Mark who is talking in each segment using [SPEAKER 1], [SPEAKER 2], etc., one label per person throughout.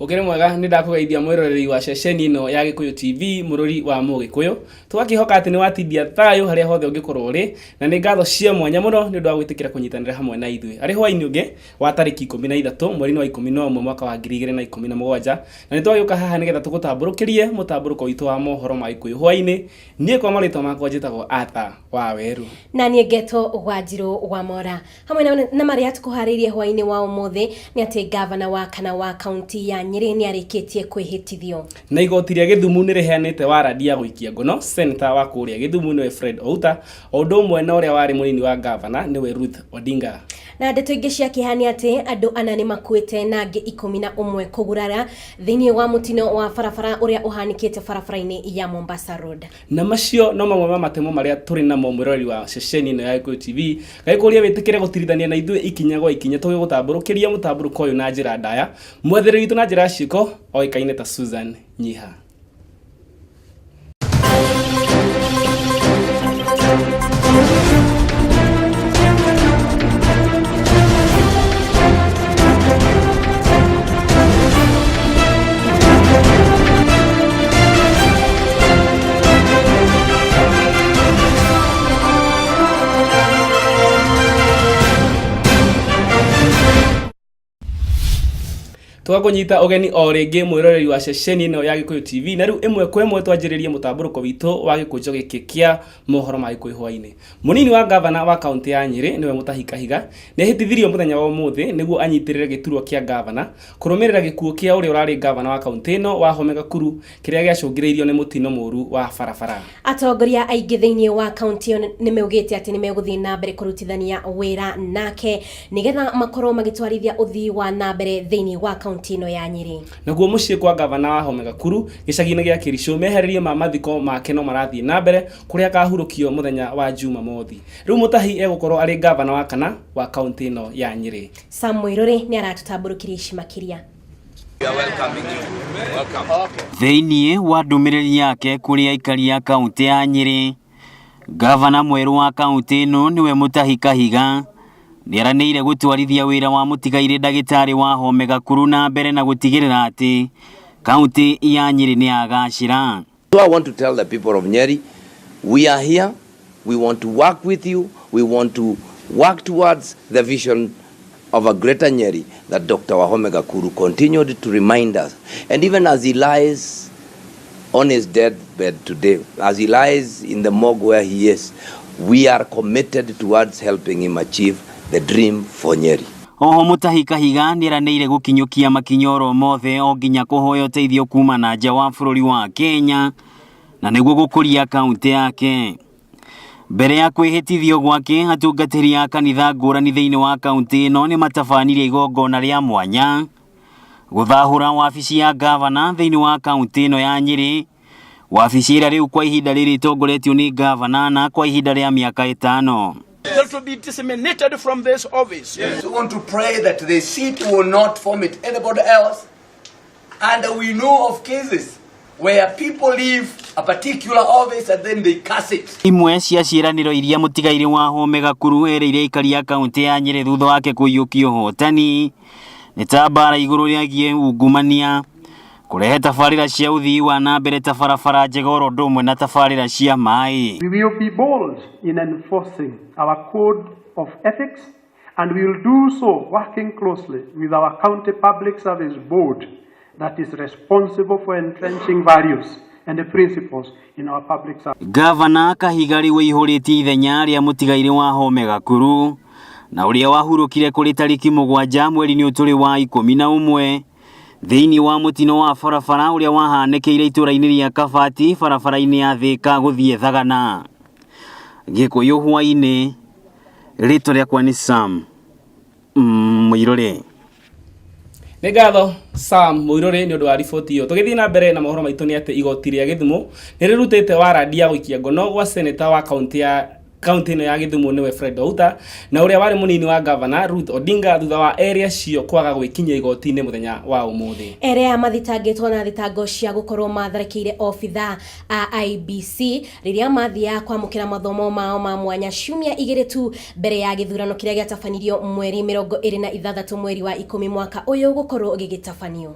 [SPEAKER 1] Ũkĩrĩ mwega nĩ ndakũgeithia mwĩroreri wa ceceni ĩno ya Gĩkũyũ TV mũrũri wa Mũgĩkũyũ. Tũgakĩhoka atĩ nĩ watindia thayũ harĩa hothe ũngĩkorwo ũrĩ, na nĩ ngatho cia mwanya mũno nĩ ũndũ wa gwĩtĩkĩra kũnyitanĩra hamwe na ithuĩ. Arĩ hwaĩ-inĩ ũngĩ wa tarĩki 13 mweri-inĩ wa 11 mwaka wa 2017, na nĩ twagĩũka haha nĩgetha tũgũtambũrũkĩrie mũtambũrũko witũ wa mohoro ma Gĩkũyũ hwaĩ-inĩ. Niĩ kwa marĩtwa makwa njĩtagwo Arthur Waweru.
[SPEAKER 2] Na niĩ ngetwo Wanjirũ wa Mora. Hamwe na marĩa tũkũharĩirie hwaĩ-inĩ wa ũmũthĩ nĩ atĩ ngavana wa kana wa kaunti ya Nyĩrĩ nĩ arĩkĩtie kwĩhĩtithio.
[SPEAKER 1] Na igoti rĩa Gĩthumu nĩ rĩheanĩte warandi ya gũikia ngono seneta wa kũrĩa Gĩthumu nĩwe Fred Outa, o ũndũ ũmwe na ũrĩa warĩ mũnini wa ngavana nĩwe Ruth Odinga.
[SPEAKER 2] Na ndeto ingĩ cia kĩeha nĩ atĩ andũ ana nĩ makuĩte na angĩ 11 kũgurara thĩinĩ wa mũtino wa barabara ũrĩa ũhanĩkĩte barabara-inĩ ya Mombasa Road.
[SPEAKER 1] Na macio no mamwe ma matemo marĩa tũrĩ namo mwĩroreri wa ceceni ĩno ya Gĩkũyũ TV. Ngagĩkũria wĩtĩkĩre gũtirithania na ithuĩ ikinya gwa ikinya tũgĩgũtambũrũkĩria mũtambũrũko ũyũ na njĩra ndaya. Mwethereri witũ na njĩra ya ciĩko oĩkaine ta Susan Nyiha. Tũgakũnyita ũgeni o rĩngĩ mwĩroreri wa ceceni ĩno ya Gĩkũyũ TV, na rĩu ĩmwe kwa ĩmwe twanjĩrĩrie mũtambũrũko witũ wa gĩkũnjo gĩkĩ kĩa mohoro ma Gĩkũyũ hwainĩ. Mũnini wa ngavana wa kaũntĩ ya Nyĩrĩ nĩwe Mũtahi Kahiga nĩ ahĩtithirio mũthenya wa ũmũthĩ nĩguo anyitĩrĩre gĩturwa kĩa ngavana kũrũmĩrĩra gĩkuũ kĩa ũrĩa ũrarĩ ngavana wa kaũntĩ ĩno Wahome Gakuru kĩrĩa gĩacũngĩrĩirio nĩ mũtino mũru wa barabara.
[SPEAKER 2] Atongoria aingĩ thĩinĩ wa kaũntĩ ĩyo nĩ maugĩte atĩ nĩ megũthiĩ na mbere kũrutithania wĩra nake nĩgetha makorwo magĩtwarithia ũthii wa na mbere thĩinĩ wa kaũntĩ ĩno ya Nyĩrĩ.
[SPEAKER 1] Nakuo mũciĩ kwa ngavana Wahome Gakuru gĩcagi-inĩ gĩa Kĩricũ meharĩria ma mathiko make no marathiĩ na mbere kũrĩa akahurũkio mũthenya wa Jumamothi. Rĩu Mũtahi egũkorwo arĩ ngavana wa kana wa kaũntĩ ĩno ya Nyĩrĩ.
[SPEAKER 2] Sam Mũirũrĩ nĩ aratũtambũrũkĩria ici makĩria.
[SPEAKER 3] Thĩinĩ wa ndũmĩrĩri yake kũrĩ aikari a kaũntĩ ya Nyĩrĩ, ngavana mwerũ wa kaũntĩ ĩno nĩwe Mũtahi Kahiga nĩeranĩire gũtwarithia wĩra wa mũtigairĩ ndagĩtarĩ Wahome Gakuru na mbere na gũtigĩrĩra atĩ kaũntĩ ya Nyĩrĩ nĩyagacĩra.
[SPEAKER 4] So I want to tell the people of Nyeri, we are here, we want to work with you, we want to work towards the vision of a greater Nyeri that Dr. Wahome Gakuru continued to remind us. And even as he lies on his deathbed today, as he lies in the morgue where he is, we are committed towards helping him achieve the dream for Nyeri.
[SPEAKER 3] Oho Mũtahi Kahiga nĩeranĩire gũkinyũkia makinya oro mothe o nginya kũhoya ũteithio kuma na nja wa bũrũri wa Kenya na nĩguo gũkũria kaũntĩ yake. Mbere ya kwĩhĩtithio gwake, atungatĩri a kanitha ngũrani thĩinĩ wa kaũntĩ ĩno nĩ matabanirie igongona rĩa mwanya gũthahũra wabici ya ngavana thĩinĩ wa kaũntĩ ĩno ya Nyĩrĩ, wabici ĩrĩa rĩu kwa ihinda rĩrĩ ĩtongoretio nĩ ngavana na kwa ihinda rĩa mĩaka ĩtano.
[SPEAKER 5] They're to be disseminated from this office.
[SPEAKER 6] Yes. We want to pray that the seat will not vomit anybody else. And we know of cases where people leave a particular office and then they curse it.
[SPEAKER 3] Imwe cia ciĩranĩro iria mũtigairĩ Wahome Gakuru erĩire aikari a kaũntĩ ya Nyĩrĩ thutha wake kũiyũkia ũhotani nĩ ta mbara igũrũ rĩgiĩ ungumania, kũrehe tabarĩra cia ũthii wa na mbere ta barabara njega oro ũndũ ũmwe na tabarĩra cia maĩ.
[SPEAKER 7] We will be bold in enforcing our code of ethics and we will do so working closely with our county public service board that is responsible for entrenching values and the principles in our public service.
[SPEAKER 3] Gavana Kahiga rĩu aihũrĩtie ithenya rĩa mũtigairĩ Wahome Gakuru na ũrĩa wahurũkire kũrĩ tarĩki mũgwanja mweri-inĩ ũyũ tũrĩ wa 11 thĩinĩ wa mũtino wa barabara ũrĩa wahanĩkĩire itũũra-inĩ rĩa Kabati barabara-inĩ ya Thĩka gũthiĩ Thagana. Gĩkũyũ hwainĩ, rĩtwa rĩakwa nĩ Sam Mũirũrĩ.
[SPEAKER 1] Nĩ ngatho Sam Mũirũrĩ nĩ ũndũ wa riboti ĩyo. Tũgĩthiĩ na mbere na mohoro maitũ nĩ atĩ igoti rĩa Gĩthumo nĩ rĩrutĩte warandi ya gũikia ngono gwa seneta wa kaũntĩ ya kaũntĩ ĩno ya Gĩthumo nĩwe Fred Outa na ũrĩa warĩ mũnini wa ngavana Ruth Odinga thutha wa erĩ acio kwaga gwĩkinyia igoti-inĩ mũthenya wa ũmũthĩ.
[SPEAKER 2] Erĩ aya mathitangĩtwo na thitango cia gũkorwo matharĩkĩire obithaa a IEBC rĩrĩa mathiaga kwamũkĩra mathomo mao ma mwanya ciumia igĩrĩ tu mbere ya gĩthurano kĩrĩa gĩatabanirio mweri 26 mweri wa ikũmi mwaka ũyũ gũkorwo gĩgĩtabanio.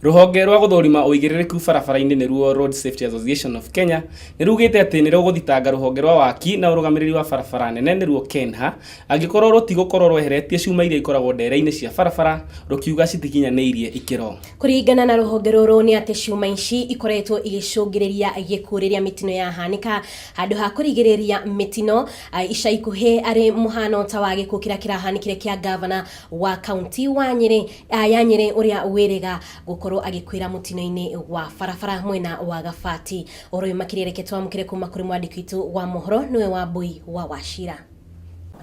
[SPEAKER 1] Rũhonge rwa gũthũrima ũigĩrĩrĩku barabara-inĩ nĩruo Road Safety Association of Kenya nĩ rugĩte atĩ nĩ rũgũthitanga rũhonge rwa waki na ũrũgamĩrĩri wa barabara nene nĩruo KENHA angĩkorwo rũtigũkorwo rweheretie cuma iria ikoragwo ndere-inĩ cia barabara rũkiuga citikinyanĩirie ikĩro.
[SPEAKER 2] Kũringana na rũhonge rũrũ nĩ atĩ cuma ici ikoretwo igĩcũngĩrĩria gĩkuũ rĩrĩa mĩtino yahanĩka handũ ha kũrigĩrĩria mĩtino ica ikuhĩ arĩ mũhano ta wa gĩkuũ kĩrĩa kĩrahanĩkire kĩa gavana wa kaunti wa Nyĩrĩ ya Nyĩrĩ ũrĩa wĩrĩga gũkorwo agĩkuĩra mũtino-inĩ wa barabara mwena wa Gabati. Ũhoro ũyũ makĩria reke twamũkĩre kuma kũrĩ mwandĩki witũ wa mohoro nĩwe Wambui wa Wachira.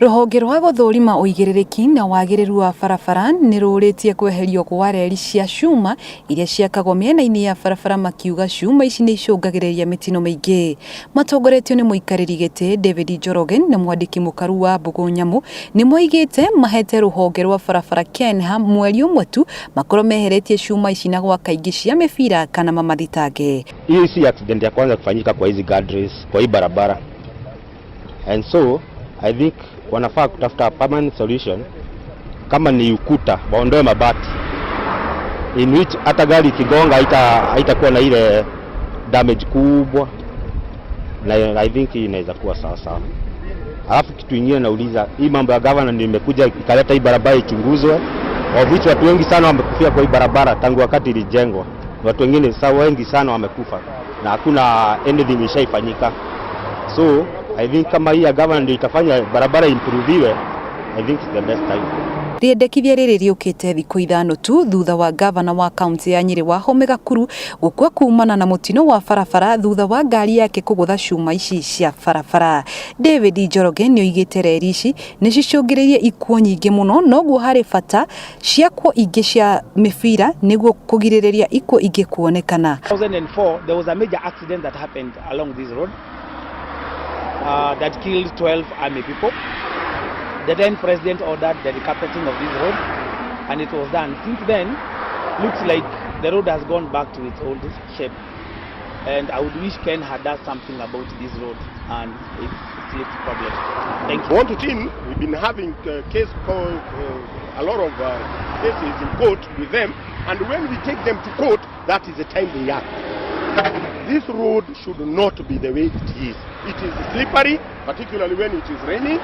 [SPEAKER 8] Rũhonge rwa gũthũrima ũigĩrĩrĩki na wagĩrĩru wa barabara nĩ rũrĩtie kweherio gwa reri cia cuma iria ciakagwo mĩena-inĩ ya barabara makiuga cuma ici nĩ icũngagĩrĩria mĩtino mĩingĩ. Matongoretio nĩ mũikarĩri gĩtĩ David Njoroge na mwandĩki mũkaru wa Mbũgũ Nyamũ nĩ moigĩte mahete rũhonge rwa barabara KENHA mweri ũmwe tu makorwo meheretie cuma ici na gwaka ingĩ cia mĩbira kana mamathitange.
[SPEAKER 9] Hii si accident ya kwanza kufanyika kwa hizi guardrails, kwa hii barabara. And so I think wanafaa kutafuta permanent solution, kama ni ukuta waondoe mabati in which hata gari ikigonga haitakuwa na ile damage kubwa, na I think hii inaweza kuwa sawa sawa. Alafu kitu ingine nauliza, hii mambo ya governor ndio imekuja ikaleta hii barabara ichunguzwe, of which watu wengi sana wamekufia kwa hii barabara tangu wakati ilijengwa. Watu wengine sa wengi sana wamekufa na hakuna anything ishaifanyika. So I think kama hii ya governor ndio itafanya barabara improviwe, I think it's the best time.
[SPEAKER 8] Rĩendekithia rĩrĩ rĩũkĩte thikũ 5 tu thutha wa gavana wa kaunti ya Nyĩrĩ Wahome Gakuru gũkua kumana na mũtino wa barabara thutha wa ngari yake kũgũtha cuma ici cia barabara. David Njoroge nĩ oigĩte reri ici nĩ cicũngĩrĩirie ikuũ nyingĩ mũno, noguo harĩ bata ciakwo ingĩ cia mĩbira nĩguo kũgirĩrĩria ikuũ ingĩ kuonekana.
[SPEAKER 10] 2004 there was a major accident that happened along this road that killed 12 army people. The then president ordered the recarpeting of this road and it was done. Since then, looks like the road has gone back to its old shape. And I would wish Ken had done something about this road and its slip problem. Thank you.
[SPEAKER 11] Want to team, we've been having a lot of cases in court with them, and when we take them to court, that is the time they act. This road should not be the way it is. It is slippery, particularly when it is raining,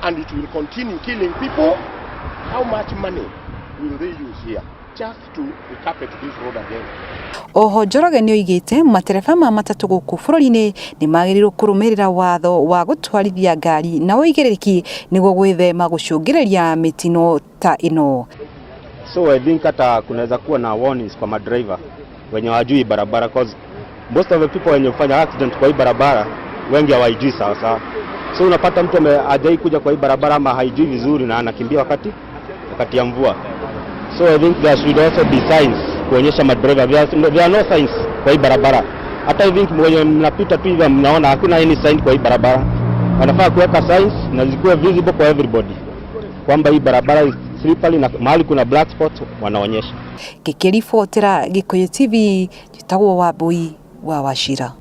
[SPEAKER 11] and it will continue killing people. How much money will they use here just to recarpet this road again?
[SPEAKER 8] Oho Njoroge nĩ oigĩte matereba ma matatũ gũkũ bũrũri-inĩ nĩ magĩrĩirwo kũrũmĩrĩra watho wa gũtwarithia ngari na ũigĩrĩrĩki nĩguo gwĩthema gũcũngĩrĩria mĩtino ta ĩno.
[SPEAKER 9] So I think hata kunaweza kuwa na warnings kwa madriver wenye hawajui barabara, cause most of the people wenye hufanya accident kwa hii barabara wengi hawaijui sawa sawa. So unapata mtu hajai kuja kwa hii barabara ama haijui vizuri na anakimbia wakati ya mvua. So I think there should also be signs kuonyesha madriver. There are no signs kwa hii barabara. Hata I think mwenye mnapita tu hivi mnaona hakuna any sign kwa hii barabara. Wanafaa kuweka signs na zikuwe visible kwa everybody kwamba hii barabara is slippery na mahali kuna black spots wanaonyesha.
[SPEAKER 8] Ngĩkĩribotera Gĩkũyũ TV njĩtagwo Wambui wa Wachira.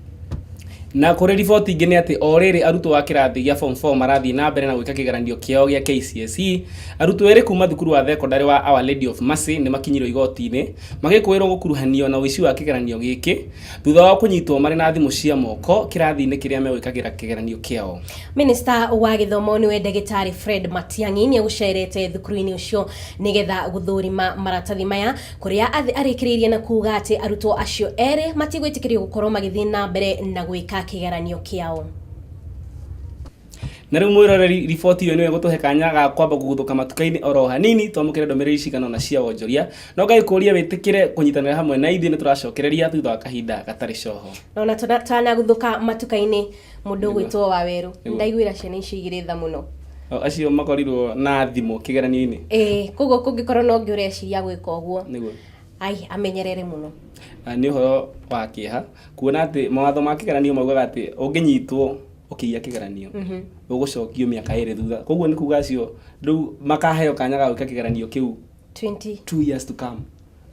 [SPEAKER 1] Na kũrĩ riboti ingĩ nĩ atĩ o rĩrĩ arutwo a kĩrathi gĩa form 4 marathiĩ na mbere na gwĩka kĩgeranio kĩao gĩa KCSE, arutwo erĩ kuma thukuru wa thekondarĩ wa Our Lady of Mercy nĩ makinyirwo igoti-inĩ magĩkũĩrwo gũkuruhanio na ũici wa kĩgeranio gĩkĩ thutha wao kũnyitwo marĩ na thimũ cia moko kĩrathi-inĩ kĩrĩa megwĩkagĩra kĩgeranio kĩao.
[SPEAKER 2] Minista wa gĩthomo nĩwe ndagĩtarĩ Fred Matiang'i nĩ egũcerete thukuru-inĩ ũcio nĩgetha gũthũrima maratathi maya kũrĩa arĩkĩrĩirie na kuga atĩ arutwo acio erĩ matigwĩtĩkĩrio gũkorwo magĩthiĩ na mbere na gwĩka kĩgeranio kĩao.
[SPEAKER 1] Na rĩu mwĩroreri, riboti ĩyo nĩyo ĩgũtũhe kanya ga kwamba kũguthũka matuka-inĩ oro hanini twamũkĩre ndũmĩrĩri cigana ũna cia wonjoria, no ngagĩkũria wĩtĩkĩre kũnyitanĩra hamwe na ithuĩ, nĩ tũracokereria thutha wa kahinda gatarĩ coho.
[SPEAKER 2] Na ona tanaguthũka matuka-inĩ, mũndũ ũgwĩtwo Wawerũ ndaiguĩra ciana icio igĩrĩ tha mũno.
[SPEAKER 1] O, acio makorirwo na thimũ kĩgeranio-inĩ.
[SPEAKER 2] Ĩĩ, koguo kũngĩkorwo no ũngĩ ũreciria gwĩka ũguo,
[SPEAKER 1] Nĩguo.
[SPEAKER 2] Ai amenyerere mũno.
[SPEAKER 1] Nĩ ũhoro wa kĩeha kuona atĩ mawatho ma kĩgeranio maugaga atĩ ũngĩnyitwo ũkĩiya kĩgeranio ũgũcokio mĩaka 2 thutha, koguo nĩ kuga acio rĩu makaheo kanya ga gwĩka kĩgeranio kĩu
[SPEAKER 2] 20
[SPEAKER 1] 2 years to come.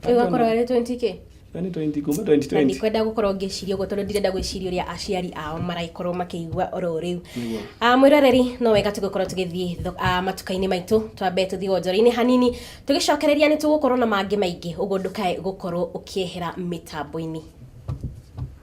[SPEAKER 2] Ĩgakorwo ĩrĩ 20 k.
[SPEAKER 1] 2020 kuma
[SPEAKER 2] Na
[SPEAKER 1] 2020.
[SPEAKER 2] Ndikwenda gũkorwo ngĩciria ũguo tondũ ndirenda gwĩciria ũrĩa aciari ao maragĩkorwo makĩigua oro rĩu.
[SPEAKER 1] Nĩguo.
[SPEAKER 2] Mwĩroreri, no wega tũgĩkorwo tũgĩthiĩ matuka-inĩ maitũ, twambe tũthiĩ wonjoria-inĩ hanini, tũgĩcokereria nĩ tũgũkorwo na mangĩ maingĩ, ũguo ndũkae gũkorwo ũkĩehera mĩtambo-inĩ.